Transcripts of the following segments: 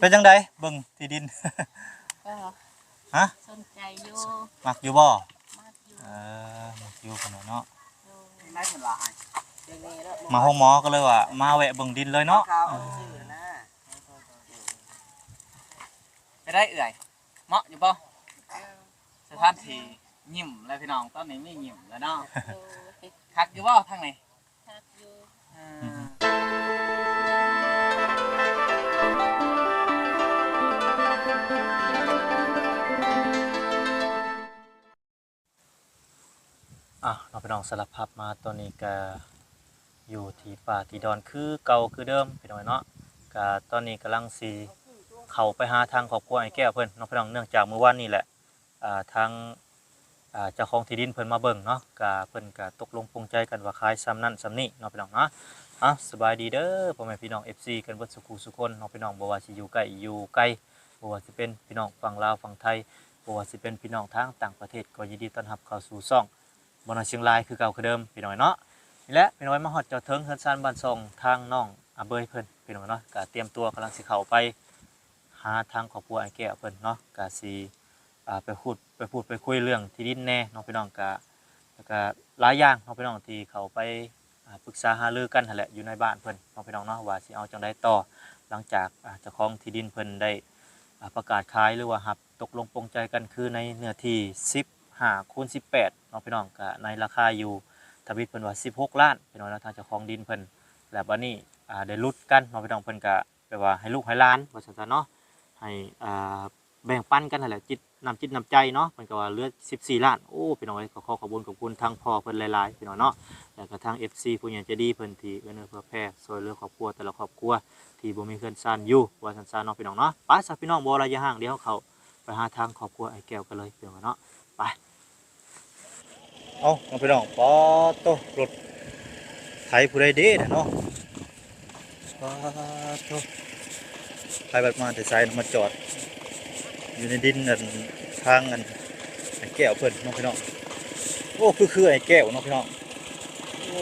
ປັນຈັ່ງໃດເບິ່ງທີ່ດິນ? ກໍ ຮະ? ສົນໃຈຢູ່. ມັກຢູ່ບໍ່? ມັກຢູ່. ເອີ ມັກຢູ່ພຸ້ນແຫຼະເນາະ. ໂດຍ. ມາໂຮງໝໍກໍເລີຍວ່າມາແວະເບິ່ງດິນເລີຍເນາະ. ເອີ ໄປໄດ້ເອື້ອຍ ເໝາະຢູ່ບໍ່? ເອີ ສະຖານທີ່ຍິ້ມແລ້ວພີ່ນ້ອງ ຕອນນີ້ມີຍິ້ມແລ້ວເນາະ. ໂດຍ. ຄັກຢູ່ບໍ່ທາງນີ້? ຄັກຢູ່. ເອີ. ອ່ະ ເນາະ ພີ່ນ້ອງ ສາລະພັບມາຕອນນີ້ກະຢູ່ທີ່ປ່າທີ່ດອນຄືເກົ່າຄືເດີມ ພີ່ນ້ອງເນາະ. ກະຕອນນີ້ກຳລັງຊິເຂົ້າໄປຫາທາງຄອບຄົວອ້າຍແກ້ວເພິ່ນເນາະ ພີ່ນ້ອງ ເນື່ອງຈາກມື້ວານນີ້ແຫຼະ ອ່າ ທາງ ອ່າ ເຈົ້າຂອງທີ່ດິນເພິ່ນມາເບິ່ງເນາະ ກະເພິ່ນກະຕົກລົງປົງໃຈກັນວ່າຂາຍສ່ຳນັ້ນສ່ຳນີ້ເນາະ ພີ່ນ້ອງເນາະ. ເອົາ ສະບາຍດີເດີ ພໍ່ແມ່ພີ່ນ້ອງ ເອັຟຊີ ກັນເບິດສູ່ຄູ່ສູ່ຄົນເນາະ ພີ່ນ້ອງ ບໍ່ວ່າຊິຢູ່ໃກ້ຢູ່ໄກ ບໍ່ວ່າຊິເປັນພີ່ນ້ອງຝັ່ງລາວຝັ່ງໄທ ບໍ່ວ່າຊິເປັນພີ່ນ້ອງທາງຕ່າງປະເທດ ກໍຍິນດີຕ້ອນຮັບເຂົ້າສູ່ຊ່ອງບ່າວນ້ອຍຊຽງລາຍຄືເກົ່າຄືເດີມ ພີ່ນ້ອງເນາະ. ນີ້ແຫຼະ ພີ່ນ້ອງ ມາຮອດຈອດເຖິງເຮືອນຊານບ້ານຊ່ອງທາງນ້ອງອາເບີຍເພິ່ນ ພີ່ນ້ອງເນາະ ກະຕຽມຕົວກຳລັງຊິເຂົ້າໄປຫາທາງຄອບຄົວອ້າຍແກ້ວເພິ່ນເນາະ ກະຊິ ອ່າ ໄປພູດ ໄປພູດໄປຄຸຍເລື່ອງທີ່ດິນແດ່ເນາະ ພີ່ນ້ອງ ກະ ແລ້ວກະຫຼາຍຢ່າງເນາະ ພີ່ນ້ອງ ທີ່ເຂົ້າໄປ ອ່າ ປຶກສາຫາລືກັນຫັ້ນແຫຼະ ຢູ່ໃນບ້ານເພິ່ນເນາະ ພີ່ນ້ອງເນາະ ວ່າຊິເອົາຈັ່ງໃດຕໍ່ ຫຼັງຈາກ ອ່າ ເຈົ້າຂອງທີ່ດິນເພິ່ນໄດ້ ອ່າ ປະກາດຂາຍ ຫຼືວ່າຮັບຕົກລົງປົງໃຈກັນ ຄືໃນເນື້ອທີ່ສິບຫ້າຄູນສິບແປດເນາະ ພີ່ນ້ອງ ກະໃນລາຄາຢູ່ທຳອິດເພິ່ນວ່າສິບຫົກລ້ານ ພີ່ນ້ອງເນາະ ທາງເຈົ້າຂອງດິນເພິ່ນ. ແລ້ວບາດນີ້ ອ່າ ໄດ້ຫຼຸດກັນເນາະ ພີ່ນ້ອງ ເພິ່ນກະແບບວ່າໃຫ້ລູກໃຫ້ຫຼານວ່າຊັ້ນຊະເນາະ ໃຫ້ ອ່າ ແບ່ງປັນກັນຫັ້ນແຫຼະ ຈິດ ນ້ຳຈິດນ້ຳໃຈເນາະ ເພິ່ນກໍວ່າເຫຼືອສິບສີ່ລ້ານ. ໂອ້ ພີ່ນ້ອງເອີຍ ກໍຂໍຂອບຄຸນຂອບຄຸນທາງພໍ່ເພິ່ນຫຼາຍໆ ພີ່ນ້ອງເນາະ ແລ້ວກໍທາງເອັຟຊີຜູ້ໃຫຍ່ໃຈດີເພິ່ນທີ່ເອື້ອເຟື້ອເຟື້ອແຜ່ຊ່ວຍເຫຼືອຄອບຄົວແຕ່ລະຄອບຄົວທີ່ບໍ່ມີເຮືອນຊານຢູ່ ວ່າຊັ້ນຊະເນາະ ພີ່ນ້ອງເນາະ. ໄປຊະພີ່ນ້ອງ ບໍ່ລະຢ່າຫ່າງ ດຽວເຮົາເຂົ້າໄປຫາທາງຄອບຄົວອ້າຍແກ້ວກັນເລີຍ ພີ່ນ້ອງເນາະ ໄປ. ເອົາ ນ້ອງພີ່ນ້ອງ ປາດໂທ້ ລົດໄຖຜູ້ໃດເດນະເນາະ ປາດໂທ້ ໃຜບັດມາແຕ່ໄສ ມາຈອດຢູ່ໃນດິນ ອັນ ທາງ ອັນ ອ້າຍແກ້ວເພິ່ນເນາະ ພີ່ນ້ອງ. ໂອ້ ຄື ຄືອ້າຍແກ້ວເນາະ ພີ່ນ້ອງ. ໂອ້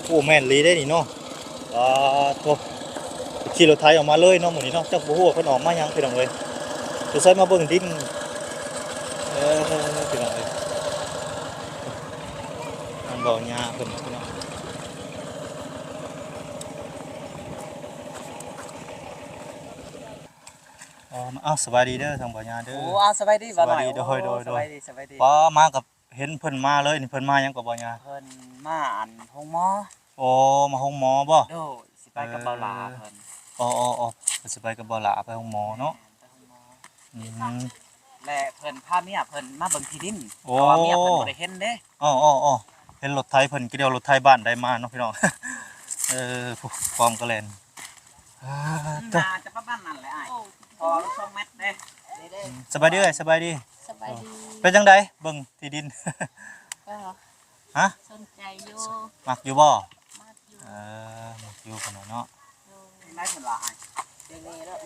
ໂອ້ ແມ່ນອີ່ຫຼີເດ້ນີ້ເນາະ. ປາດໂທ້ ຂີ່ລົດໄຖອອກມາເລີຍເນາະມື້ນີ້ເນາະ ຈັກບໍ່ຮູ້ວ່າເພິ່ນອອກມາຫຍັງ ພີ່ນ້ອງເອີຍ. ສົງໄສມາເບິ່ງດິນ ເອີ ພີ່ນ້ອງເອີຍ ທາງເບົາຫຍ້າເພິ່ນ ພີ່ນ້ອງ. ອໍ ເອົາ ສະບາຍດີເດີ ທາງເບົາຫຍ້າເດີ. ໂອ້ ອາ ສະບາຍດີ ສະບາຍດີ ບ່າວນ້ອຍ. ໂດຍ ໂດຍ ໂດຍ ສະບາຍດີ ສະບາຍດີ. ປ້າ ມາກັບ ເຫັນເພິ່ນມາເລີຍນີ້ ເພິ່ນມາຫຍັງກໍບໍ່ຍາ? ເພິ່ນມາອັນໂຮງໝໍບໍ່? ອໍ ມາໂຮງໝໍບໍ່? ໂດຍ ຊິໄປກັບ ເອີ ບ່າວຫຼ້າເພິ່ນ. ອໍໆໆ ເພິ່ນຊິໄປກັບບ່າວຫຼ້າໄປໂຮງໝໍເນາະ. ແມ່ນ ໄປໂຮງໝໍ. ອືມ ແລະເພິ່ນພາເມຍເພິ່ນມາເບິ່ງທີ່ດິນ. ໂອ້ ເພາະວ່າເມຍເພິ່ນບໍ່ໄດ້ເຫັນເດ້. ອໍໆໆ ເຫັນລົດໄຖເພິ່ນ ຄິດວ່າລົດໄຖບ້ານໃດມາເນາະ ພີ່ນ້ອງ. ເອີ ພວກຄອມກໍແລ່ນ. ອາ ໜ້າຈະປະມານນັ້ນແຫຼະອ້າຍ ເພາະວ່າມັນສອງແມັດເດ້. ສະບາຍດີເອື້ອຍ ສະບາຍດີ. ສະບາຍດີ. ເປັນຈັ່ງໃດເບິ່ງທີ່ດິນ? ກໍ ຮະ? ສົນໃຈຢູ່. ມັກຢູ່ບໍ່? ມັກຢູ່. ເອີ ມັກຢູ່ພຸ້ນນະເນາະ. ໂດຍ.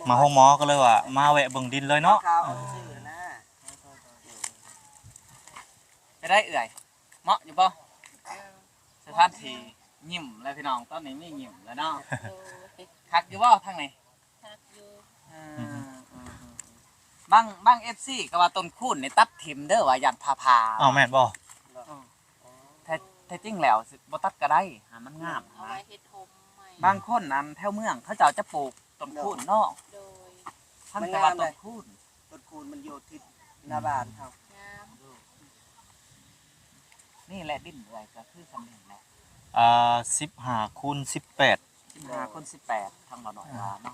ມາໂຮງໝໍກໍເລີຍວ່າມາແວະເບິ່ງດິນເລີຍເນາະ. ໄປໄດ້ເອື້ອຍ ເໝາະຢູ່ບໍ່? ສະຖານທີ່ຍິ້ມແລ້ວພີ່ນ້ອງ ຕອນນີ້ມີຍິ້ມແລ້ວເນາະ. ໂດຍ. ຄັກຢູ່ບໍ່ທາງນີ້? ຄັກຢູ່. ເອີ ບາງ ບາງເອັຟຊີກໍວ່າຕົ້ນຄູນນີ້ຕັດຖິ້ມເດີ ວ່າຢ້ານຟ້າຜ່າ. ອ້າວ ແມ່ນບໍ່? ເອີ ແທ້ ແທ້ຈິງແລ້ວຊິບໍ່ຕັດກໍໄດ້ ຫາມັນງາມ. ເອົາໄວ້ເຮັດໂຮມໃໝ່. ບາງຄົນອັນແຖວເມືອງເຂົາເຈົ້າຈະປູກຕົ້ນຄູນເນາະ. ໂດຍ. ທັງແຕ່ວ່າຕົ້ນຄູນ ຕົ້ນຄູນມັນຢູ່ທິດໜ້າບ້ານເຮົາ. ງາມ. ໂດຍ. ນີ້ແຫຼະດິນເອື້ອຍກໍຄືສ່ຳນີ້ແຫຼະ. ອ່າ ສິບຫ້າຄູນສິບແປດ. ສິບຫ້າຄູນສິບແປດ ທາງບ່າວນ້ອຍວ່າເນາະ.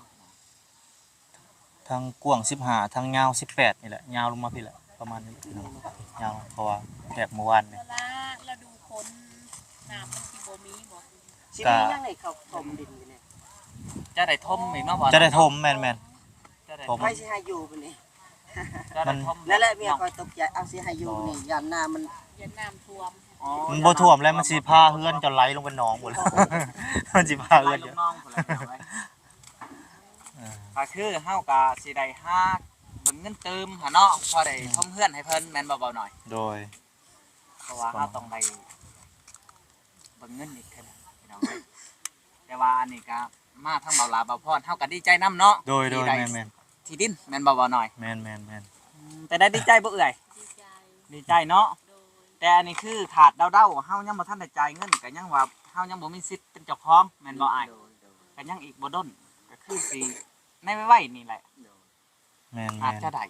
ທາງກວ້າງສິບຫ້າ ທາງຍາວສິບແປດນີ້ແຫຼະ ຍາວລົງມາພີ້ແຫຼະ ປະມານນີ້ ຍາວ ເພາະວ່າແທກມື້ວານນີ້. ເວລາລະດູຝົນ ນ້ຳມັນຊິບໍ່ມີບໍ່? ຊິມີຫຍັງໃຫ້ເຂົາຖົມດິນຢູ່ນີ້? ຈະໄດ້ຖົມອີກເນາະ. ຈະໄດ້ຖົມ ແມ່ນໆ. ຈະໄດ້ຖົມ. ໃຜຊິໃຫ້ຢູ່ບັດນີ້? ນັ້ນແຫຼະເມຍຂ້ອຍຕົກໃຈ ເອົາ ຊິໃຫ້ຢູ່ນີ້ ຢ້ານນ້ຳມັນ ຢ້ານນ້ຳຖ້ວມ. ອໍ ມັນບໍ່ຖ້ວມແລ້ວ ມັນຊິພາເຮືອນເຈົ້າໄຫຼລົງໄປໜອງພຸ້ນແຫຼະ. ມັນຊິພາເຮືອນເຈົ້າໄຫຼລົງໜອງພຸ້ນແຫຼະ. ເອີ ກໍຄືເຮົາກໍຊິໄດ້ຫາເບິ່ງເງິນຕື່ມຫັ້ນເນາະ ພໍໄດ້ຖົມເຮືອນໃຫ້ເພິ່ນ ແມ່ນບໍ່ ບ່າວນ້ອຍ? ໂດຍ. ເພາະວ່າເຮົາຕ້ອງໄດ້ເບິ່ງເງິນອີກເທື່ອໜຶ່ງ ພີ່ນ້ອງເອີຍ. ແຕ່ວ່າອັນນີ້ກໍ ມາທາງບ່າວຫຼ້າບ່າວພອນ ເຮົາກໍດີໃຈນຳເນາະ ໂດຍ ທີ່ໄດ້ ໂດຍ ແມ່ນໆ ທີ່ດິນ ແມ່ນບໍ່ບ່າວນ້ອຍ? ແມ່ນໆໆ ອືມ ແຕ່ໄດ້ດີໃຈບໍ່ເອື້ອຍ? ດີໃຈ ດີໃຈເນາະ ໂດຍ ແຕ່ອັນນີ້ຄືຖ້າເດົາໆ ເຮົາຍັງບໍ່ທັນໄດ້ຈ່າຍເງິນ ກໍຍັງວ່າເຮົາຍັງບໍ່ມີສິດເປັນເຈົ້າຂອງ ແມ່ນບໍ່ອ້າຍ? ໂດຍ ໂດຍ ກໍຍັງອີກບໍ່ດົນ ກໍຄືຊິໃນໄວໆນີ້ແຫຼະ ໂດຍ ແມ່ນໆ ອາດຈະໄດ້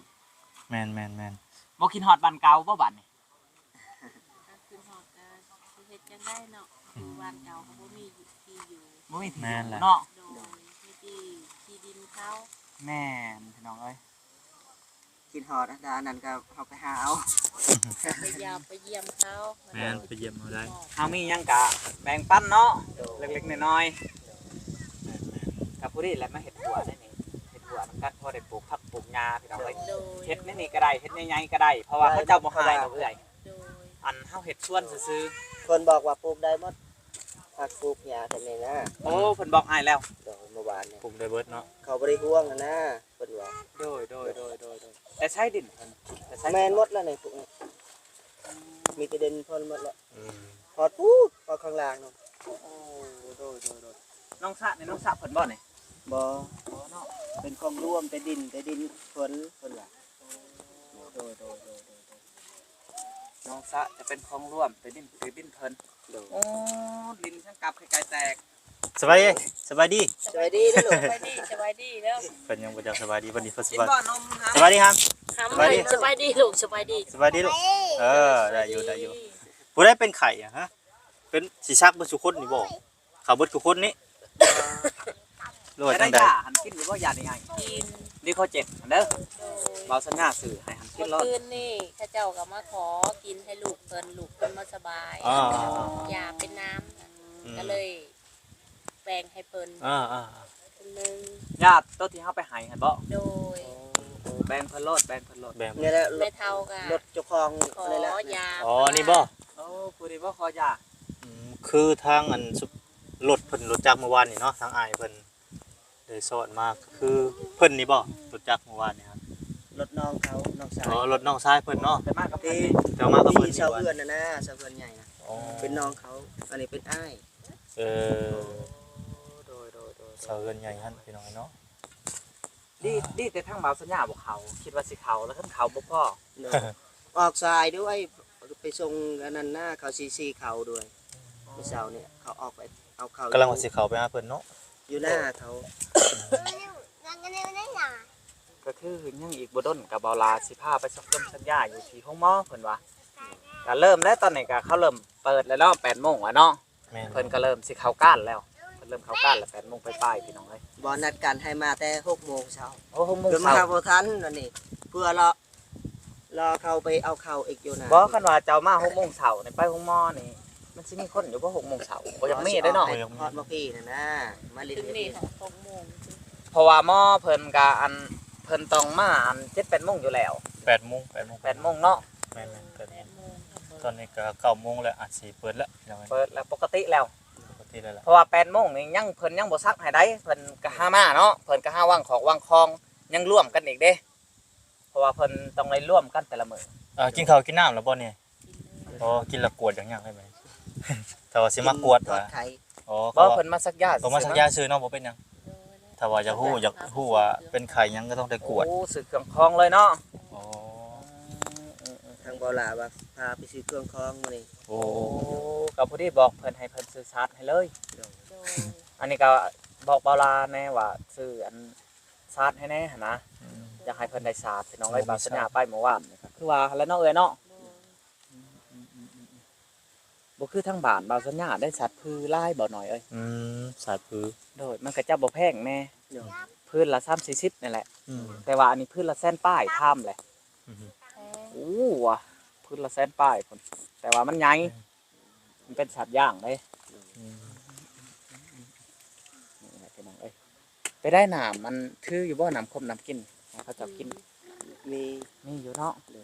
ແມ່ນໆໆ ບໍ່ຄິດຮອດບ້ານເກົ່າບໍ່ບາດນີ້? ກໍຄິດຮອດ ກໍຊິເຮັດຈັ່ງໃດເນາະ ຢູ່ບ້ານເກົ່າກໍບໍ່ມີທີ່ຢູ່ ບໍ່ມີທີ່ຢູ່ ແມ່ນແຫຼະ ເນາະ ໂດຍ ມີທີ່ ທີ່ດິນເຂົາ ແມ່ນ ພີ່ນ້ອງເອີຍ ຄິດຮອດອັນນັ້ນກໍເຮົາໄປຫາເອົາ ໄປຢາມໄປຢ້ຽມເຂົາ ແມ່ນ ໄປຢ້ຽມເຮົາໄດ້ ເຮົາມີຫຍັງກະແບ່ງປັນເນາະ ໂດຍ ເລັກໆນ້ອຍໆ ແມ່ນໆ ກໍພໍດີແຫຼະ ມາເຮັດຄົວໄດ້ນີ້ ເຮັດຄົວນຳກັນ ພໍໄດ້ປູກຜັກປູກຫຍ້າ ພີ່ນ້ອງເອີຍ ໂດຍ ເຮັດໃນນີ້ກໍໄດ້ ເຮັດໃນໃຫຍ່ກໍໄດ້ ເພາະວ່າເຂົາເຈົ້າບໍ່ໃຫ້ດອກເອື້ອຍ ໂດຍ ອັນເຮົາເຮັດສວນຊື່ໆ ເພິ່ນບອກວ່າປູກໄດ້ໝົດ ຜັກປູກຫຍ້າແຕ່ນີ້ນະ ໂອ້ ເພິ່ນບອກອ້າຍແລ້ວ ໂດຍ ເມື່ອວານນີ້ ປູກໄດ້ເບິດເນາະ ເຂົາບໍ່ໄດ້ຫ່ວງຫັ້ນນະ ເພິ່ນວ່າ ໂດຍໆໆໆ ແຕ່ໃຊ້ດິນເພິ່ນ ແຕ່ໃຊ້ ແມ່ນໝົດແລ້ວນີ້ ປູກນີ້ ມີແຕ່ດິນເພິ່ນໝົດແລ້ວ ອືມ ຮອດພຸ້ນ ຮອດຂ້າງລ່າງເນາະ ໂອ້ ໂດຍໆໆ ໜອງສະນີ້ ໜອງສະເພິ່ນບໍ່ນີ້? ບໍ່ ບໍ່ເນາະ ເປັນຂອງລວມ ແຕ່ດິນ ແຕ່ດິນເພິ່ນ ເພິ່ນວ່າ ໂດຍໆໆໆ ໜອງສະຈະເປັນຂອງລວມ ແຕ່ດິນ ແຕ່ດິນເພິ່ນ ໂດຍ ໂອ້ ດິນຊ່າງກັບໄຂ່ໄກ່ແຕກ ສະບາຍດີ ສະບາຍດີ ສະບາຍດີເດີລູກ ສະບາຍດີ ສະບາຍດີເດີ ເພິ່ນຍັງບໍ່ຈັກສະບາຍດີ ເພິ່ນນີ້ເພິ່ນສະບາຍ ສະບາຍດີ ຫຳ ສະບາຍດີ ສະບາຍດີລູກ ສະບາຍດີ ສະບາຍດີລູກ ເອີ ໄດ້ຢູ່ ໄດ້ຢູ່ ຜູ້ໃດເປັນໄຂ້ອະ ຮະ ເປັນ ຊິສັກເບິດສູ່ຄົນນີ້ບໍ່? ເຂົາເບິດທຸກຄົນນີ້ ຫຼືວ່າຈັ່ງໃດ? ຢາຫັ້ນກິນຢູ່ບໍ່? ຢານີ້ອ້າຍ ກິນ ດີຄໍເຈັດຫັ້ນເດີ ໂດຍ ບ່າວສັນຍາຊື້ໃຫ້ຫັ້ນກິນໂລດ ມື້ຄືນນີ້ເຂົາເຈົ້າກໍມາຂໍກິນໃຫ້ລູກເພິ່ນ ລູກເພິ່ນບໍ່ສະບາຍ ອໍ ຢາເປັນນ້ຳ ອືມ ກໍເລີຍແບ່ງໃຫ້ເພິ່ນ ອ່າໆໆ ເພິ່ນໜຶ່ງ ຢາໂຕທີ່ເຮົາໄປໃຫ້ຫັ້ນບໍ່? ໂດຍ ໂອ້ ແບ່ງເພິ່ນໂລດ ແບ່ງເພິ່ນໂລດ ແບ່ງ ນີ້ແຫຼະ ແມ່ເຖົ້າກໍລົດເຈົ້າຂອງ ຂໍ ອັນນີ້ແຫຼະ ຢາ ອໍ ນີ້ບໍ່? ໂອ້ ຜູ້ນີ້ບໍ່ຂໍຢາ ອືມ ຄືທາງອັນ ລົດເພິ່ນ ລົດຈັກມື້ວານນີ້ເນາະ ທາງອ້າຍເພິ່ນໄດ້ສອນມາ ຄືເພິ່ນນີ້ບໍ່ ລົດຈັກມື້ວານນີ້ຫັ້ນ ລົດນ້ອງເຂົາ ນ້ອງຊາຍ ອໍ ລົດນ້ອງຊາຍເພິ່ນເນາະ ໄດ້ມາກັບເພິ່ນ ເຈົ້າມາກັບເພິ່ນ ທີ່ຊາວເຮືອນຫັ້ນນະ ຊາວເຮືອນໃຫຍ່ນະ ອໍ ເປັນນ້ອງເຂົາ ອັນນີ້ເປັນອ້າຍ ເອີ ໂດຍໆໆ ຊາວເຮືອນໃຫຍ່ຫັ້ນ ພີ່ນ້ອງເນາະ ດີ ດີແຕ່ທາງບ່າວສັນຍາບໍ່ເຂົ້າ ຄິດວ່າຊິເຂົ້າ ແລ້ວຄັນເຂົ້າບໍ່ພໍ ໂດຍ ອອກສາຍດ້ວຍ ໄປສົ່ງອັນນັ້ນນະ ເຂົາຊິ ຊິເຂົ້າດ້ວຍ ມື້ເຊົ້ານີ້ເຂົາອອກໄປເອົາເຂົ້າ ກຳລັງວ່າຊິເຂົ້າໄປຫາເພິ່ນເນາະ ຢູ່ໜ້າເຂົາ ກໍຄືຍັງອີກບໍ່ດົນ ກໍບ່າວຫຼ້າຊິພາໄປສັກຍົງສັກຢາຢູ່ທີ່ໂຮງໝໍ ເພິ່ນວ່າ ກໍເລີ່ມແລ້ວ ຕອນນີ້ກໍເຂົາເລີ່ມເປີດແລ້ວເນາະ ແປດໂມງແລ້ວເນາະ ແມ່ນ ເພິ່ນກໍເລີ່ມຊິເຂົ້າການແລ້ວ ເພິ່ນເລີ່ມເຂົ້າການແລ້ວ ແປດໂມງປາຍໆ ພີ່ນ້ອງເອີຍ ບໍ່ ນັດກັນໃຫ້ມາແຕ່ຫົກໂມງເຊົ້າ ໂອ້ ຫົກໂມງເຊົ້າ ມາບໍ່ທັນ ອັນນີ້ ເພື່ອລໍ ລໍເຂົາໄປເອົາເຂົ້າອີກຢູ່ນະ ບໍ່ ຄັນວ່າເຈົ້າມາຫົກໂມງເຊົ້ານີ້ ໄປໂຮງໝໍນີ້ ມັນຊິມີຄົນຢູ່ບໍ່ ຫົກໂມງເຊົ້າ? ບໍ່ຢາກມີເດ້ເນາະ ຮອດບໍ່ພີ້ຫັ້ນນະ ມາຫຼິ້ນຢູ່ພີ້ ຫົກໂມງ ເພາະວ່າໝໍເພິ່ນກະ ອັນ ເພິ່ນຕ້ອງມາ ອັນ ເຈັດແປດໂມງຢູ່ແລ້ວ ແປດໂມງ ແປດໂມງ ແປດໂມງເນາະ ແມ່ນໆ ແປດໂມງ ຕອນນີ້ກໍເກົ້າໂມງແລ້ວ ອາດຊິເປີດແລ້ວ ເປີດແລ້ວ ປົກກະຕິແລ້ວ ປົກກະຕິແລ້ວ ເພາະວ່າແປດໂມງນີ້ຍັງ ເພິ່ນຍັງບໍ່ສັກໃຫ້ໃດ ເພິ່ນກໍຫາມາເນາະ ເພິ່ນກໍຫາວາງຂອກວາງຂອງ ຍັງລວມກັນອີກເດ້ ເພາະວ່າເພິ່ນຕ້ອງໄດ້ລວມກັນແຕ່ລະມື້ ເອີ ກິນເຂົ້າກິນນ້ຳແລ້ວບໍ່ນີ້? ອໍ ກິນແລ້ວກວດຢ່າງໆ ໄດ້ໄໝ? ຖ້າວ່າຊິມາກວດ ກິນກວດໄຂ້ ອໍ ບໍ່ ເພິ່ນມາສັກຢາ ເພິ່ນມາສັກຢາຊື່ເນາະ ບໍ່ເປັນຫຍັງ ໂດຍ ຖ້າວ່າຢາກຮູ້ ຢາກຮູ້ວ່າເປັນໄຂ້ຫຍັງກໍຕ້ອງໄດ້ກວດ ໂອ້ ຊື້ເຄື່ອງຄອງເລີຍເນາະ ໂອ້ ທາງບ່າວຫຼ້າວ່າພາໄປຊື້ເຄື່ອງຄອງມື້ນີ້ ໂອ້ ໂອ້ ກໍພໍດີບອກເພິ່ນ ໃຫ້ເພິ່ນຊື້ຊາດໃຫ້ເລີຍ ໂດຍ ໂດຍ ອັນນີ້ກໍບອກບ່າວຫຼ້າແດ່ວ່າຊື້ອັນ ຊາດໃຫ້ແດ່ຫັ້ນນະ ອືມ ຢາກໃຫ້ເພິ່ນໄດ້ຊາດ ພີ່ນ້ອງເອີຍ ບໍ່ມີຊາດ ບ່າວສັນຍາໄປມື້ວານນີ້ ຄືວ່າຫັ້ນແຫຼະເນາະ ເອື້ອຍເນາະ ໂດຍ ອືມ ບໍ່ຄືທາງບ້ານບ່າວສັນຍາໄດ້ ຊາດຜືຫຼາຍ ບ່າວນ້ອຍເອີຍ ອືມ ຊາດຜື ໂດຍ ມັນກໍຈະບໍ່ແພງແດ່ ໂດຍ ຜືລະສາມສີ່ສິບນີ້ແຫຼະ ອືມ ແຕ່ວ່າອັນນີ້ຜືລະແສນປາຍ ຖາມແຫຼະ ອືມ ໂອ້ ຜືລະແສນປາຍພຸ້ນ ແຕ່ວ່າມັນໃຫຍ່ ອືມ ມັນເປັນຊາດຢາງເດ້ ອືມ ນີ້ແຫຼະ ພີ່ນ້ອງເອີຍ ໄປໄດ້ນ້ຳ ມັນຄືຢູ່ບໍ່ ນ້ຳຄົມນ້ຳກິນ ໃຫ້ເຂົາເຈົ້າກິນ ມີ ມີຢູ່ເນາະ ໂດຍ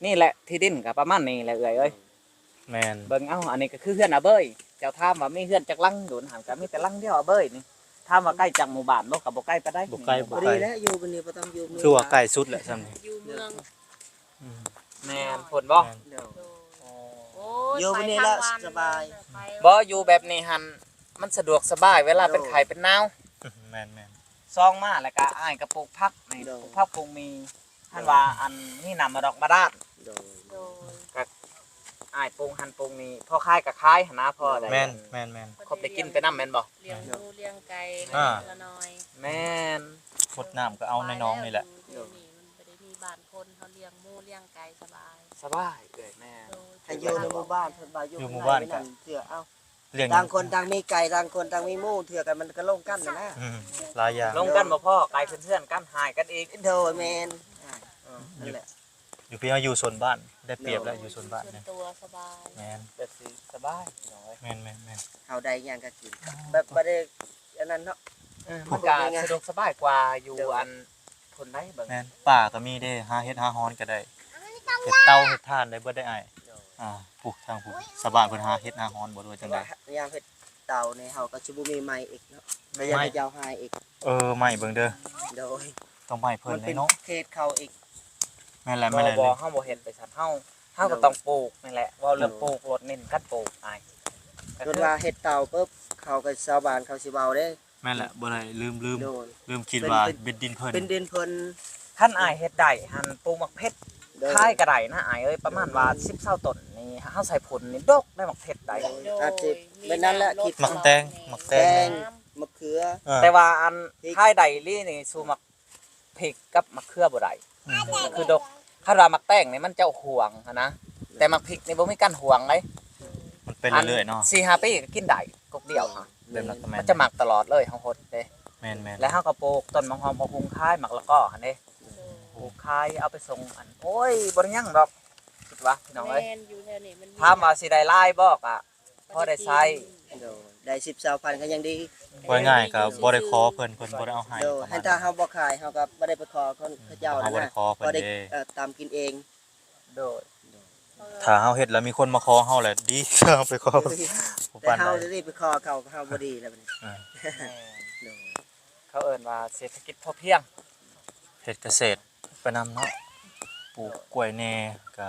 ນີ້ແຫຼະ ທີ່ດິນກໍປະມານນີ້ແຫຼະ ເອື້ອຍເອີຍ ແມ່ນ ເບິ່ງເອົາ ອັນນີ້ກໍຄືເຮືອນອາເບີຍ ເຈົ້າຖາມວ່າມີເຮືອນຈັກຫຼັງ ໂດນຫັ້ນກໍມີແຕ່ຫຼັງດຽວ ອາເບີຍນີ້ ຖາມວ່າໄກຈາກໝູ່ບ້ານບໍ່ ກໍບໍ່ໄກປານໃດ ບໍ່ໄກ ນີ້ ບໍ່ໄກ ພໍດີແລ້ວ ຢູ່ນີ້ບໍ່ຕ້ອງຢູ່ ຖືວ່າໃກ້ສຸດແຫຼະຊ່ຳນີ້ ຢູ່ເມືອງ ອືມ ແມ່ນພຸ້ນບໍ່ ແມ່ນ ໂດຍ ໂອ້ ໂອ້ຍ ຢູ່ນີ້ລະ ໄປທາງວັນ ສະບາຍ ໄປ ບໍ່ ຢູ່ແບບນີ້ຫັ້ນ ມັນສະດວກສະບາຍເວລາເປັນໄຂ້ເປັນໜາວ. ແມ່ນໆ ຊອງມາແລ້ວກະອ້າຍກະປູກຜັກນີ້ ໂດຍ ປູກຜັກປູກໝີ່ ຄັນວ່າອັນມີນ້ຳມາດອກບາດານ ໂດຍ ໂດຍ ກະອ້າຍປູກຫັ້ນປູກນີ້ ພໍຂາຍກະຂາຍຫັ້ນນະ ພໍໄດ້ ແມ່ນໆໆ ຄົບໄດ້ກິນໄປນຳແມ່ນບໍ່? ລ້ຽງໝູລ້ຽງໄກ່ ອ່າ ລະໜ້ອຍ ແມ່ນ ຫົດນ້ຳກໍເອົາໃນໜອງນີ້ແຫຼະ ຢູ່ ຢູ່ນີ້ມັນບໍ່ໄດ້ມີບ້ານຄົນ ເຮົາລ້ຽງໝູລ້ຽງໄກ່ສະບາຍ ສະບາຍເອື້ອຍ ແມ່ນ ໂດຍ ຖ້າຢູ່ໃນໝູ່ບ້ານ ເພິ່ນວ່າຢູ່ ຢູ່ໝູ່ບ້ານກໍ ເທື່ອເອົາ ລ້ຽງ ຕ່າງຄົນຕ່າງມີໄກ່ ຕ່າງຄົນຕ່າງມີໝູ ເທື່ອກັນມັນກໍລົງກັນຫັ້ນນະ ອືມ ຫຼາຍຢ່າງ ລົງກັນບໍ່ພໍ ໄກ່ເພື່ອນກັນ ຫາຍກັນອີກ ໂດຍ ແມ່ນ ເອີ ນັ້ນແຫຼະ ຢູ່ພີ້ເຮົາຢູ່ໂຊນບ້ານ ໄດ້ປຽບແລ້ວ ໂດຍ ຢູ່ໂຊນບ້ານ ຢູ່ສ່ວນຕົວສະບາຍ ແມ່ນ ແບບຊິສະບາຍ ພີ່ນ້ອງເອີຍ ແມ່ນໆໆ ເຮົາໄດ້ຫຍັງກໍກິນ ແບບບໍ່ໄດ້ອັນນັ້ນເນາະ ເອີ ມັນກໍສະດວກສະບາຍກວ່າຢູ່ ໂດຍ ອັນ ຄົນໃດເບິ່ງ ແມ່ນ ປ່າກໍມີເດ້ ຫາເຫັດຫາຮອນກໍໄດ້ ເຮັດເຕົາເຮັດຖ່ານໄດ້ເບິດໄດ໋ອ້າຍ ໂດຍ ອ່າ ຜູ້ທາງຜູ້ຊາວບ້ານເພິ່ນຫາເຫັດຫາຮອນບໍ່ ຫຼືວ່າຈັ່ງໃດ ຍາມເຮັດເຕົານີ້ເຮົາກໍຊິບໍ່ມີໄມ້ອີກເນາະ ແມ່ນ ກໍຢາກໃຫ້ເຈົ້າຫາອີກ ເອີ ໄມ້ເບິ່ງເດີ ໂດຍ ຕ້ອງໄມ້ເພິ່ນເນາະ ເຂດເຂົາອີກ ແມ່ນແຫຼະ ບໍ່ ແມ່ນແຫຼະ ບໍ່ ເຮົາບໍ່ເຮັດໄປຊັ້ນ ເຮົາ ເຮົາກໍ ໂດຍ ຕ້ອງປູກນີ້ແຫຼະ ເວົ້າເລື່ອງ ໂດຍ ປູກໂລດ ເນັ້ນການປູກອ້າຍ ເພິ່ນວ່າເຮັດເຕົາປຶບ ເຂົາກໍຊາວບ້ານເຂົາຊິເວົ້າເດ້ ແມ່ນແຫຼະ ບໍ່ໄດ້ ລືມ ລືມ ໂດຍ ລືມຄິດວ່າເປັນ ເປັນ ເປັນດິນເພິ່ນ ເປັນດິນເພິ່ນ ຄັນອ້າຍເຮັດໄດ້ຫັ້ນ ປູກໝາກເຜັດ ໂດຍ ຂາຍກໍໄດ້ນະອ້າຍເອີຍ ປະມານວ່າ ໂດຍ ສິບ ຊາວຕົ້ນນີ້ ເຮົາໃສ່ຝຸ່ນນີ້ ດົກໄດ້ໝາກເຜັດໄດ້ ໂດຍ ອາດຈະແມ່ນນັ້ນແຫຼະ ຄິດ ໝາກແຕງ ໝາກແຕງ ແຕງ ໝາກເຂືອ ເອີ ແຕ່ວ່າອັນ ພິກ ຂາຍໄດ້ອີ່ຫຼີນີ້ ສູ້ໝາກພິກກັບໝາກເຂືອບໍ່ໄດ້ ອືມ ມັນຄືດົກ ຄັນວ່າໝາກແຕງນີ້ມັນເຈົ້າຫວງຫັ້ນນະ ແຕ່ໝາກພິກນີ້ບໍ່ມີການຫວງເດ້ ມັນເປັນເລື້ອຍໆເນາະ ສີ່ຫ້າປີກໍກິນໄດ້ ກົກດຽວຫັ້ນ ແມ່ນ ມັນຈະໝັກຕະຫຼອດເລີຍ ເຮົາຫົດເດ້ ແມ່ນໆ ແລ້ວເຮົາກໍປູກຕົ້ນໝາກຫອມ ໝາກຫຸ່ງຂາຍ ໝາກລະກໍຫັ້ນເດ້ ປູກຂາຍ ເອົາໄປສົ່ງ ອັນ ໂອ້ຍ ບໍ່ໄດ້ຫຍັງດອກ ຄິດວ່າ ພີ່ນ້ອງເອີຍ ແມ່ນ ຢູ່ແຖວນີ້ມັນມີ ຖາມວ່າຊິໄດ້ຫຼາຍບໍ່ ກະພໍໄດ້ໃຊ້ ໂດຍ ໄດ້ສິບ ຊາວພັນກໍຍັງດີ ເວົ້າງ່າຍໆ ກໍບໍ່ໄດ້ຂໍເພິ່ນ ເພິ່ນບໍ່ໄດ້ເອົາໃຫ້ ໂດຍ ປະມານ ຄັນຖ້າເຮົາບໍ່ຂາຍ ເຮົາກໍບໍ່ໄດ້ໄປຂໍເຂົາເຈົ້າ ເຮົາບໍ່ໄດ້ຂໍເພິ່ນ ພໍໄດ້ ເດ້ ເອີ ຕຳກິນເອງ ໂດຍ ຖ້າເຮົາເຮັດແລ້ວມີຄົນມາຂໍເຮົາແຫຼະດີ ເຮົາໄປຂໍ ໂດຍ ບໍ່ປານໃດ ແຕ່ເຮົາໄດ້ໄປຂໍເຂົາ ເຮົາບໍ່ດີແລ້ວບັດນີ້ ອ່າ ໂດຍ ເຂົາເອີ້ນວ່າເສດຖະກິດພໍພຽງ ເຮັດກະເສດໄປນຳເນາະ ປູກກ້ວຍແດ່ ກະ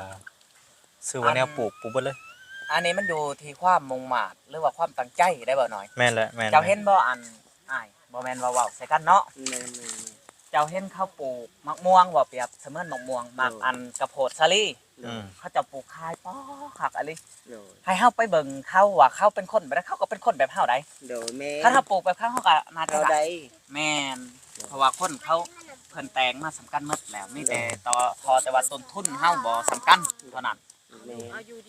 ຊື່ວ່າແນວປູກ ປູກເບິດເລີຍ ອັນນີ້ມັນຢູ່ທີ່ຄວາມມຸ່ງມາດ ຫຼືວ່າຄວາມຕັ້ງໃຈໄດ໋ ບໍ່ໜ້ອຍ ແມ່ນແຫຼະ ແມ່ນ ເຈົ້າເຫັນບໍ່ ອັນ ອ້າຍ ບໍ່ແມ່ນວ່າເວົ້າໃສ່ກັນເນາະ ແມ່ນໆໆ ເຈົ້າເຫັນເຂົາປູກໝາກມ່ວງ ເວົ້າປຽບສະເໝືອນໝາກມ່ວງ ໝາກ ໂດຍ ອັນກະໂພດສາລີ ອືມ ເຂົາເຈົ້າປູກຂາຍ ປາ ຄັກອີ່ຫຼີ ໂດຍ ໃຫ້ເຮົາໄປເບິ່ງເຂົາວ່າເຂົາເປັນຄົນແບບໃດ ເຂົາກໍເປັນຄົນແບບເຮົາໄດ໋ ໂດຍ ແມ່ນ ຄັນເຮົາປູກແບບເຂົາ ເຮົາກໍໜ້າຈະໄດ້ ເຮົາໄດ້ ແມ່ນ ເພາະວ່າຄົນເຂົາເພິ່ນແຕ່ງມາສ່ຳກັນໝົດແລ້ວ ມີແຕ່ ໂດຍ ຕໍ່ ຂໍແຕ່ວ່າຕົ້ນທຶນເຮົາບໍ່ສ່ຳກັນເທົ່ານັ້ນ ແມ່ນ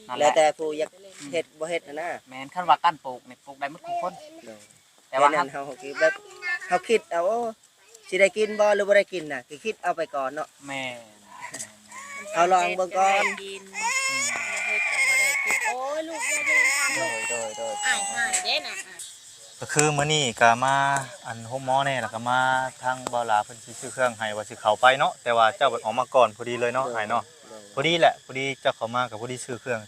ນັ້ນແຫຼະ ແລ້ວແຕ່ຜູ້ຢາກເຮັດບໍ່ເຮັດຫັ້ນນະ ແມ່ນ ຄັນວ່າການປູກນີ້ ປູກໄດ້ໝົດທຸກຄົນ ໂດຍ ແຕ່ວ່າເຮົາ ເຮົາຄືແບບ ເຮົາຄິດເອົາ ໂອ້ ຊິໄດ້ກິນບໍ່ ຫຼືບໍ່ໄດ້ກິນນະ ຄືຄິດເອົາໄປກ່ອນເນາະ ແມ່ນ ເຮົາລອງເບິ່ງກ່ອນ ກິນ ອືມ ບໍ່ເຮັດກໍບໍ່ໄດ້ກິນ ໂອ້ຍ ລູກຢ່າແຍ່ງກັນ ໂດຍ ໂດຍ ໂດຍ ອ້າຍຫາຍເດ້ນະ ກໍຄືມື້ນີ້ກໍມາ ອັນ ໂຮງໝໍແດ່ ແລ້ວກໍມາທາງບ່າວຫຼ້າເພິ່ນຊິຊື້ເຄື່ອງໃຫ້ ວ່າຊິເຂົ້າໄປເນາະ ແຕ່ວ່າເຈົ້າບັດອອກມາກ່ອນພໍດີເລີຍເນາະ ໂດຍ ອ້າຍເນາະ ໂດຍ ພໍດີແຫຼະ ພໍດີເຈົ້າເຂົ້າມາກໍພໍດີຊື້ເຄື່ອງ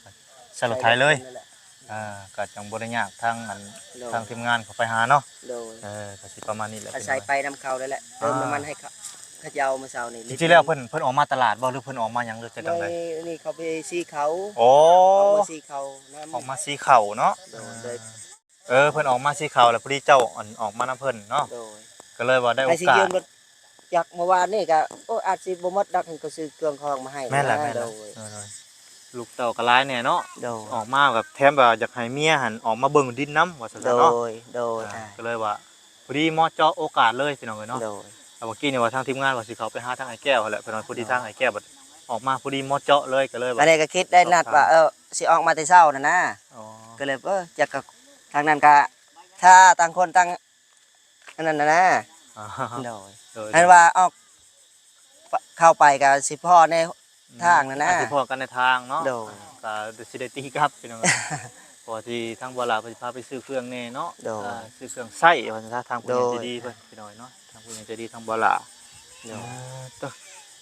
ໃສ່ລົດໄຖເລີຍ ລົດໄຖເລີຍແຫຼະ ອ່າ ກໍຈັ່ງບໍ່ໄດ້ຍາກ ທາງອັນ ໂດຍ ທາງທີມງານເຂົາໄປຫາເນາະ ໂດຍ ເອີ ກໍຊິປະມານນີ້ແຫຼະ ອາໄສໄປນຳເຂົາແລ້ວແຫຼະ ອ່າ ເຕີມນ້ຳມັນໃຫ້ເຂົາ ເຂົາເຈົ້າມື້ເຊົ້ານີ້ ຈິງໆແລ້ວເພິ່ນ ເພິ່ນອອກມາຕະຫຼາດບໍ່ ຫຼືເພິ່ນອອກມາຫຍັງ ຫຼືຈັ່ງໃດ ມື້ນີ້ເຂົາໄປສີເຂົ້າ ໂອ້ ອອກມາສີເຂົ້ານຳ ອອກມາສີເຂົ້າເນາະ ໂດຍ ໂດຍ ເອີ ເພິ່ນອອກມາສີເຂົ້າ ແລ້ວພໍດີເຈົ້າ ອັນ ອອກມານຳເພິ່ນເນາະ ໂດຍ ກໍເລີຍວ່າໄດ້ໂອກາດ ໃຫ້ຊິຢືມລົດຈັກເມື່ອວານນີ້ກໍ ໂອ້ ອາດຊິບໍ່ໝົດດອກ ເພິ່ນກໍຊື້ເຄື່ອງຂອງມາໃຫ້ ແມ່ນແຫຼະ ແມ່ນແຫຼະ ໂດຍ ໂດຍ ໂດຍ ລູກເຕົ້າກໍຫຼາຍແດ່ເນາະ ໂດຍ ອອກມາແບບແຖມວ່າຢາກໃຫ້ເມຍຫັ້ນອອກມາເບິ່ງດິນນຳ ວ່າຊັ້ນຊະເນາະ ໂດຍ ໂດຍ ອ່າ ອ່າ ກໍເລີຍວ່າ ພໍດີເໝາະເຈາະໂອກາດເລີຍ ພີ່ນ້ອງເອີຍເນາະ ໂດຍ ແລ້ວເມື່ອກີ້ນີ້ວ່າທາງທີມງານວ່າຊິເຂົ້າໄປຫາທາງອ້າຍແກ້ວຫັ້ນແຫຼະ ເພິ່ນວ່າພໍດີ ໂດຍ ທາງອ້າຍແກ້ວບັດອອກມາພໍດີເໝາະເຈາະເລີຍ ກໍເລີຍວ່າ ອັນນີ້ກໍຄິດໄດ້ນັດວ່າ ເອີ ຊິອອກມາແຕ່ເຊົ້າຫັ້ນນະ ອໍ ກໍເລີຍ ເອີ ຈັກກໍທາງນັ້ນກໍ ຖ້າຕ່າງຄົນຕ່າງ ອັນນັ້ນນະ ອໍ ໂດຍ ໂດຍ ຄັນວ່າອອກ ເຂົ້າໄປກໍຊິພໍ້ໃນ ອືມ ທາງນັ້ນນະ ອາດຊິພໍ້ກັນໃນທາງເນາະ ໂດຍ ກໍຊິໄດ້ຕີກັບ ພີ່ນ້ອງເອີຍ ເພາະວ່າທີ່ທາງບ່າວຫຼ້າເພິ່ນຊິພາໄປຊື້ເຄື່ອງແດ່ເນາະ ໂດຍ ອ່າ ຊື້ເຄື່ອງໃຊ້ວ່າຊັ້ນຊະ ທາງຜູ້ໃຫຍ່ໃຈດີເພິ່ນ ໂດຍ ພີ່ນ້ອງເອີຍເນາະ ທາງຜູ້ໃຫຍ່ໃຈດີທາງບ່າວຫຼ້າ ໂດຍ ເອີ ກໍ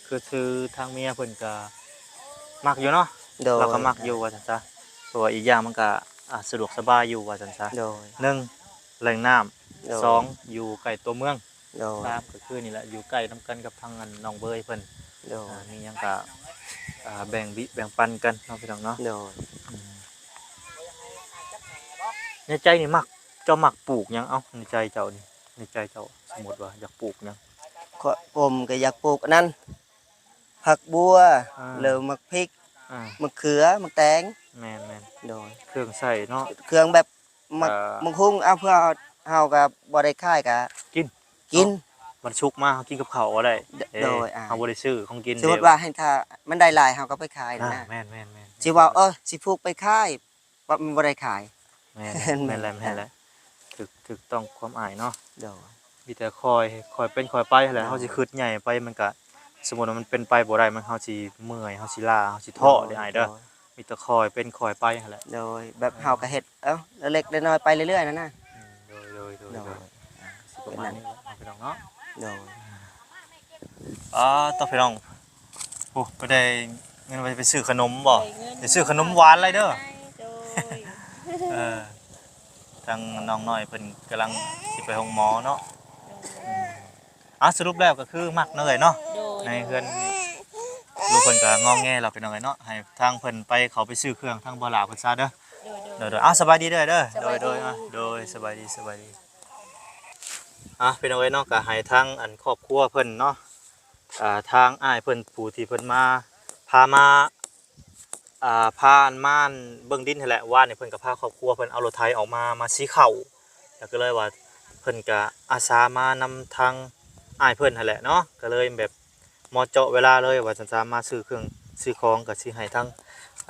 ຄື ຄືທາງເມຍເພິ່ນກໍມັກຢູ່ເນາະ ໂດຍ ລາວກໍມັກຢູ່ວ່າຊັ້ນຊະ ເພາະວ່າອີກຢ່າງມັນກໍ ອ່າ ສະດວກສະບາຍຢູ່ວ່າຊັ້ນຊະ ໂດຍ ໜຶ່ງ ແຫຼ່ງນ້ຳ ໂດຍ ສອງ ຢູ່ໃກ້ຕົວເມືອງ ໂດຍ ສາມ ກໍຄືນີ້ແຫຼະ ຢູ່ໃກ້ນຳກັນກັບທາງອັນນ້ອງເບີຍເພິ່ນ ໂດຍ ອ່າ ມີຫຍັງກໍ ອ່າ ແບ່ງບິແບ່ງປັນກັນເນາະ ພີ່ນ້ອງເນາະ ໂດຍ ອືມ ໃນໃຈນີ້ມັກ ເຈົ້າມັກປູກຫຍັງ? ເອົ້າ ໃນໃຈເຈົ້ານີ້ ໃນໃຈເຈົ້າ ສົມມຸດວ່າຢາກປູກຫຍັງ? ຂ້ອຍ ຜົມກໍຢາກປູກອັນນັ້ນ ຜັກບົ່ວ ອ່າ ຫຼືໝາກພິກ ອ່າ ໝາກເຂືອ ໝາກແຕງ ແມ່ນໆ ໂດຍ ເຄື່ອງໃຊ້ເນາະ ເຄື່ອງແບບ ໝາກ ເອີ ໝາກຫຸ່ງ ເອົາ ເພື່ອເຮົາກໍບໍ່ໄດ້ຂາຍກໍກິນ ກິນ ເນາະ ມັນສຸກມາເຮົາກິນກັບເຂົ້າກໍໄດ້ ໂດຍ ເອີ ອ່າ ເຮົາບໍ່ໄດ້ຊື້ຂອງກິນ ສົມມຸດວ່າ ໃຫ້ຖ້າມັນໄດ້ຫຼາຍເຮົາກໍໄປຂາຍ ອ່າ ນະ ແມ່ນໆໆ ຊິເວົ້າ ເອີ ຊິຜູກໄປຂາຍ ປະ ມັນບໍ່ໄດ້ຂາຍ ແມ່ນ ແມ່ນແຫຼະ ແມ່ນແຫຼະ ຖືກ ຖືກຕ້ອງຄວາມອ້າຍເນາະ ໂດຍ ມີແຕ່ຄ່ອຍ ຄ່ອຍເປັນຄ່ອຍໄປຫັ້ນແຫຼະ ໂດຍ ເຮົາຊິຄຶດໃຫຍ່ໄປ ມັນກະ ສົມມຸດວ່າມັນເປັນໄປບໍ່ໄດ້ ມັນ ເຮົາຊິເມື່ອຍ ເຮົາຊິລ້າ ເຮົາຊິທໍ້ເດ້ອ້າຍເດີ ໂດຍ ມີແຕ່ຄ່ອຍເປັນຄ່ອຍໄປຫັ້ນແຫຼະ ໂດຍ ແບບເຮົາກໍເຮັດ ເອີ ເລັກໆນ້ອຍໆໄປເລື້ອຍໆນັ້ນນະ ອືມ ໂດຍໆໆ ໂດຍ ອ່າ ຊິປະມານນີ້ແຫຼະພີ່ນ້ອງເນາະ ໂດຍ ອ່າ ຕໍ່ພີ່ນ້ອງ ໂອ້ ໄປໄດ້ເງິນໄວ້ໄປຊື້ຂະໜົມບໍ່? ໄດ້ເງິນ ໄປຊື້ຂະໜົມຫວານໄຫຼເດີ ໂດຍ ເອີ ທາງນ້ອງນ້ອຍເພິ່ນກຳລັງຊິໄປໂຮງໝໍເນາະ ໂດຍ ອືມ ອ່າ ສະຫຼຸບແລ້ວກໍຄືມັກເນາະເອີຍເນາະ ໂດຍ ໃນເຮືອນ ໂດຍ ລູກເພິ່ນກໍງອແງແລ້ວພີ່ນ້ອງເອີຍເນາະ ໃຫ້ທາງເພິ່ນໄປ ເຂົາໄປຊື້ເຄື່ອງທາງບໍ່ຫຼ້າເພິ່ນຊະເດີ ໂດຍໆ ໂດຍໆ ອ່າ ສະບາຍດີເດີ ເດີ ໂດຍ ໂດຍ ອ່າ ໂດຍ ສະບາຍດີ ສະບາຍດີ ອ່າ ພີ່ນ້ອງເອີຍເນາະ ກໍໃຫ້ທາງອັນຄອບຄົວເພິ່ນເນາະ ອ່າ ທາງອ້າຍເພິ່ນຜູ້ທີ່ເພິ່ນມາ ພາມາ ອ່າ ພາອັນມາເບິ່ງດິນຫັ້ນແຫຼະ ວານນີ້ເພິ່ນກໍພາຄອບຄົວເພິ່ນເອົາລົດໄຖອອກມາ ມາສີເຂົ້າ ແລ້ວກໍເລີຍວ່າເພິ່ນກໍອາສາມານຳທາງອ້າຍເພິ່ນຫັ້ນແຫຼະເນາະ ກໍເລີຍແບບເໝາະເຈາະເວລາເລີຍວ່າຊັ້ນຊະ ມາຊື້ເຄື່ອງຊື້ຂອງ ກໍຊິໃຫ້ທາງ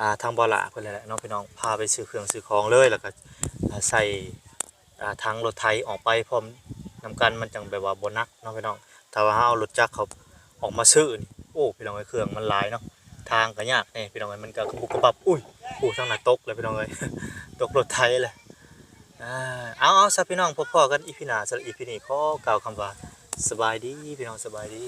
ອ່າ ທາງບໍ່ຫຼ້າເພິ່ນແຫຼະເນາະພີ່ນ້ອງ ພາໄປຊື້ເຄື່ອງຊື້ຂອງເລີຍ ແລ້ວກໍ ອ່າ ໃສ່ ອ່າ ຖັງລົດໄຖອອກໄປພ້ອມນຳກັນ ມັນຈັ່ງແບບວ່າບໍ່ໜັກເນາະພີ່ນ້ອງ ຖ້າວ່າເຮົາເອົາລົດຈັກເຂົາອອກມາຊື້ນີ້ ໂອ້ ພີ່ນ້ອງເອີຍ ເຄື່ອງມັນຫຼາຍເນາະ ທາງກໍຍາກແດ່ພີ່ນ້ອງເອີຍ ມັນກໍກະປຸກກະປັບ ອຸ້ຍ ໂອ້ ທາງນັ້ນຕົກແລ້ວພີ່ນ້ອງເອີຍ ຕົກລົດໄຖແລ້ວ ອ່າ ເອົາໆ ຊະພີ່ນ້ອງ ພົບພໍ້ກັນອີພີໜ້າ ສຳລັບອີພີນີ້ຂໍກ່າວຄຳວ່າ ສະບາຍດີພີ່ນ້ອງ ສະບາຍດີ.